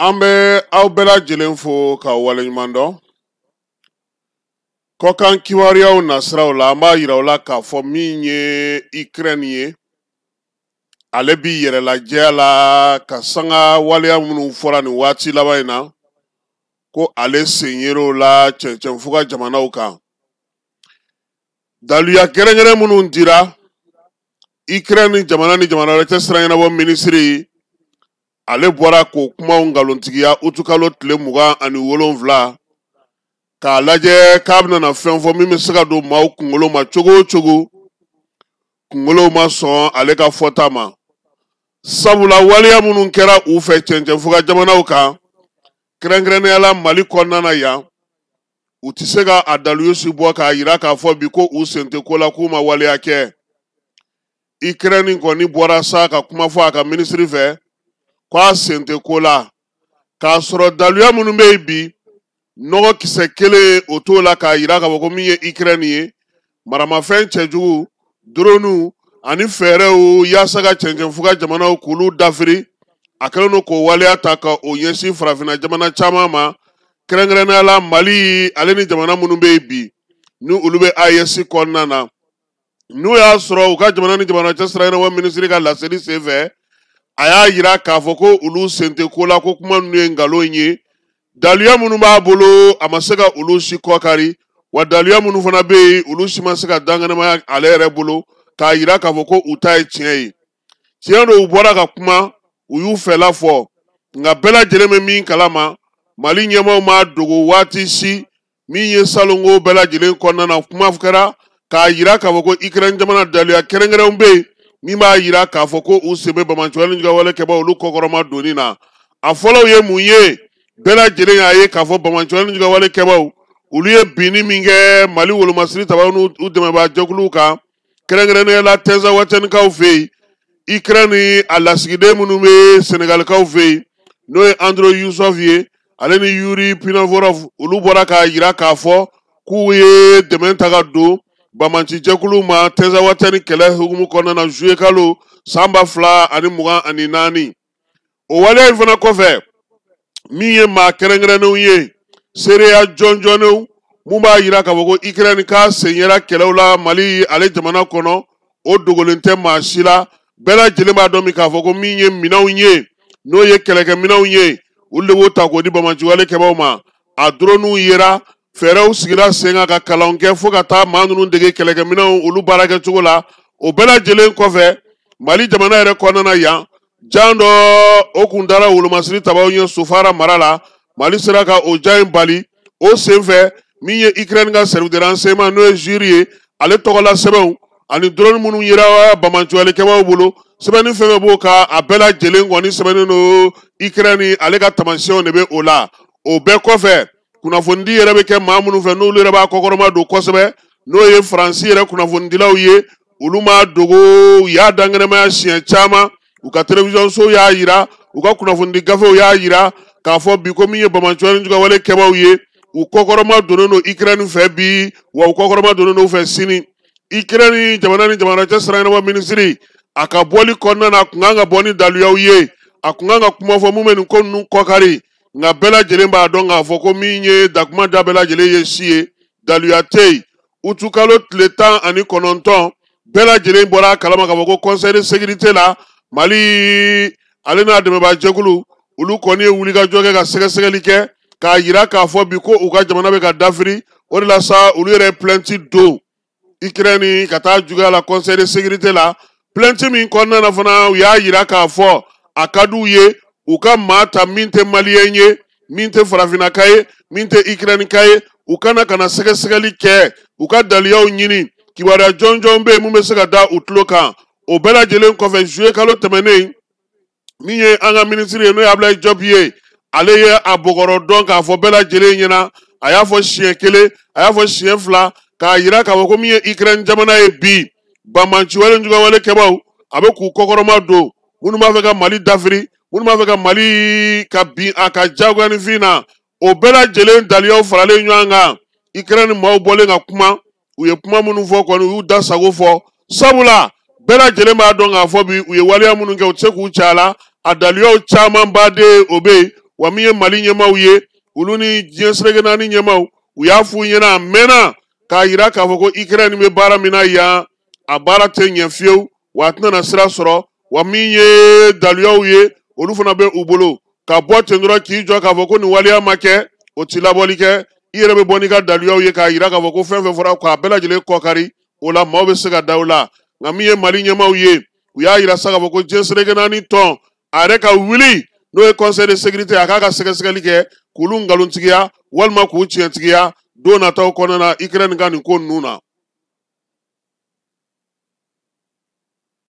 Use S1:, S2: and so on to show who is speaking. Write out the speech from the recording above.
S1: An bɛ aw bɛɛ lajɛlen fo ka waleɲuman dɔn. Kɔkan kibaruyaw nasiraw la, an b'a yira aw la k'a fɔ min ye Ukraine ye, ale bi yɛrɛlajɛya la ka sanga waleya minnu fɔra nin waati laban in na, ko ale sen yer'o la cɛncɛnfuga jamanaw kan. Daluya kɛrɛnkɛrɛn minnu dira Ukraine jamana ni jamana wɛrɛ cɛ sira ɲɛnabɔ minisiri, ale bɔra k'o kumaw nkalontigiya utukalo tile 27, k'a lajɛ k'a bɛna na fɛn fɔ min bɛ se ka don maaw kunkolo ma cogo o cogo. Kunkolow ma sɔn ale ka fɔta ma, sabula waleya minnu kɛra u fɛ cɛncɛnfuga jamanaw kan, kɛrɛnkɛrɛnnenya la Mali kɔnɔna na yan, u tɛ se ka a daluya si bɔ k'a yira k'a fɔ bi ko u sen tɛ ko la, k'u ma waleya kɛ. Ukraine kɔni bɔra sa ka kuma fɔ a ka minisiri fɛ k'a sen tɛ ko la, k'a sɔrɔ daluya minnu bɛ yen bi, nɔgɔ kisɛ kelen o t'o la k'a yira k'a fɔ ko min ye Ukraine ye, maramafɛn cɛjugu, droniw ani fɛɛrɛw yaasa ka cɛncɛnfuga jamanaw k'olu dafiri, a kɛlen don k'o waleya ta ka o ɲɛsin farafinna jamana caman ma, kɛrɛnkɛrɛnnenya la Mali ale ni jamana minnu bɛ yen bi ni olu bɛ AES kɔnɔna na. N'u y'a sɔrɔ u ka jamana ni jamana cɛ sira ɲɛnabɔ minisiri ka laseli senfɛ, a y'a yira k'a fɔ ko olu sen tɛ ko la, ko kuma ninnu ye nkalon ye. Daluya minnu b'a bolo, a ma se ka olu si kɔkari, wa daluya minnu fana bɛ yen, olu si ma se ka dankɛnɛmaya ale yɛrɛ bolo k'a yira k'a fɔ ko u ta ye tiɲɛ ye. Tiɲɛ don, u bɔra ka kuma, u y'u fɛla fɔ, nka bɛɛ lajɛlen bɛ min kalama, Mali ɲɛmaaw m'a dogo waati si. Min ye salongo bɛɛ lajɛlen kɔnɔna na, kuma kɛra k'a yira k'a fɔ ko Ukraine jamana daluya kɛrɛnkɛrɛnw bɛ yen min b'a yira k'a fɔ ko u sen bɛ banbaanciwale ni juguya kɛbaaw olu kɔkɔrɔma donni na. A fɔlɔw ye mun ye? Bɛɛ lajɛlen y'a ye k'a fɔ banbaanciwale ni juguya kɛbaaw olu ye binni min kɛ Mali wolomasiri tabaw n'u dɛmɛbaa jɛkuluw kan, kɛrɛnkɛrɛnnenya la Tɛnzawatɛnikaw fɛ yen, Ukraine a lasigiden minnu bɛ Senegalikaw fɛ yen, n'o ye Andro Yusuf ye, ale ni Yuri Pinavorov, olu bɔra k'a yira k'a fɔ k'u ye dɛmɛ ta ka don banbaanci jɛkuluw ma Tɛnzawatɛni kɛlɛ hukumu kɔnɔna na juillet kalo san 2024. O waleya in fana kɔfɛ, min ye maa kɛrɛnkɛrɛnnenw ye, seereya jɔnjɔnnenw mun b'a yira k'a fɔ ko Ukraine k'a sen yera kɛlɛw la Mali ale jamana kɔnɔ, o dogolen tɛ maa si la. Bɛɛ lajɛlen b'a dɔn min k'a fɔ ko min ye minɛnw ye, n'o ye kɛlɛkɛminɛnw ye, olu de b'o ta k'o di banbaanciwale kɛbaaw ma. A droniw yera, fɛɛrɛw sigira sen kan ka kalanw kɛ fo ka taa maa ninnu dege kɛlɛkɛminɛnw olu baarakɛcogo la. O bɛɛ lajɛlen kɔfɛ, Mali jamana yɛrɛ kɔnɔna na yan, jan dɔ o kun dara wolomasiri tabaw ɲɛ Sofara mara la, Mali sera ka o jan in bali. O senfɛ, min ye Ukraine ka service de renseignement, n'o ye GRU ye, ale tɔgɔla sɛbɛnw ani drone minnu yera banbaanciwalekɛbaaw bolo, sɛbɛnni fɛn fɛn b'o kan, a bɛɛ lajɛlen kɔni sɛbɛnnen don Ukraine ale ka taamasiyɛnw de bɛ o la. O bɛɛ kɔfɛ, kunnafonidi yɛrɛ bɛ kɛ maa minnu fɛ, n'olu yɛrɛ b'a kɔkɔrɔma don kosɛbɛ, n'o ye Faransi yɛrɛ kunnafonidilaw ye, olu m'a dogo, u y'a dankɛnɛmaya siɲɛ caman, u ka télévision sow y'a yira, u ka kunnafonidi gafew y'a yira k'a fɔ bi ko min ye banbaanciwale jugawale kɛbaaw ye, u kɔkɔrɔma donnen don Ukraine fɛ bi, wa u kɔkɔrɔma donnen don u fɛ sini. Ukraine jamana ni jamana cɛ sira ɲɛnabɔ minisiri, a ka bɔli kɔnɔna na, a kun kan ka bɔ ni daluyaw ye, a kun kan ka kuma fɔ mun bɛ nin ko ninnu kɔkari, nka bɛɛ lajɛlen b'a dɔn k'a fɔ ko min ye dakuma da bɛɛ lajɛlen ye si ye, daluya tɛ yen. Utukalo tile 19, bɛɛ lajɛlen bɔra a kalama k'a fɔ ko conseil de sécurité la, Mali ale n'a dɛmɛbaa jɛkulu olu kɔni ye wulikajɔ kɛ ka sɛgɛsɛgɛli kɛ k'a yira k'a fɔ bi ko u ka jamana bɛ ka dafiri. O de la sa, olu yɛrɛ ye plainte don Ukraine ka taa juguya la conseil de sécurité la. Plainte min kɔnɔna na fana, u y'a yira k'a fɔ a ka d'u ye u ka maa ta min tɛ maliyɛn ye, min tɛ farafinnaka ye, min tɛ Ukraine ka ye, u kana ka na sɛgɛsɛgɛli kɛ, u ka daluyaw ɲini, kibaruya jɔnjɔn bɛ yen mun bɛ se ka da u tulo kan. O bɛɛ lajɛlen kɔfɛ, juillet kalo tɛmɛnen, min ye an ka minisiri ye, n'o ye Abdoulaye Diop ye, ale ye a bɔgɔrɔ dɔn k'a fɔ bɛɛ lajɛlen ɲɛna, a y'a fɔ siɲɛ kelen, a y'a fɔ siɲɛ fila, k'a yira k'a fɔ ko min ye Ukraine jamana ye bi, banbaanciwale jugawale kɛbaaw a bɛ k'u kɔkɔrɔma don, minnu b'a fɛ ka Mali dafiri, minnu b'a fɛ ka Mali ka bin a ka diyagoyanifin na. O bɛɛ lajɛlen daluyaw faralen ɲɔgɔn kan, Ukraine maaw bɔlen ka kuma, u ye kuma minnu fɔ kɔni, u y'u da sago fɔ, sabula bɛɛ lajɛlen b'a dɔn k'a fɔ bi u ye waleya minnu kɛ, u tɛ se k'u cɛ a la. A daluyaw camanba de o bɛ yen, Wa min ye Mali ɲɛmaaw ye, olu ni diɲɛ seleke naani ɲɛmaaw, u y'a f'u ɲɛna a mɛnna k'a yira k'a fɔ ko Ukraine bɛ baara min na yan, a baara tɛ ɲɛ fiyewu, wa a tɛna na sira sɔrɔ. Wa min ye daluyaw ye, olu fana bɛ u bolo. Ka bɔ ten dɔrɔn k'i jɔ k'a fɔ ko nin waleya ma kɛ, o ti labɔli kɛ. I yɛrɛ bɛ bɔ n'i ka daluyaw ye k'a yira k'a fɔ ko fɛn fɛn fɔra k'a bɛɛ lajɛlen kɔkari, o la maaw bɛ se ka da o la. Nka min ye Mali ɲɛmaaw ye, u y'a yira sa k'a fɔ ko diɲɛ seleke naani tɔn a yɛrɛ ka wuli, n'o ye conseil de sécurité, a k'a ka sɛgɛsɛgɛli kɛ k'olu nkalontigiya walima k'u tiɲɛtigiya don nataw kɔnɔna na Ukraine ka nin ko ninnu na.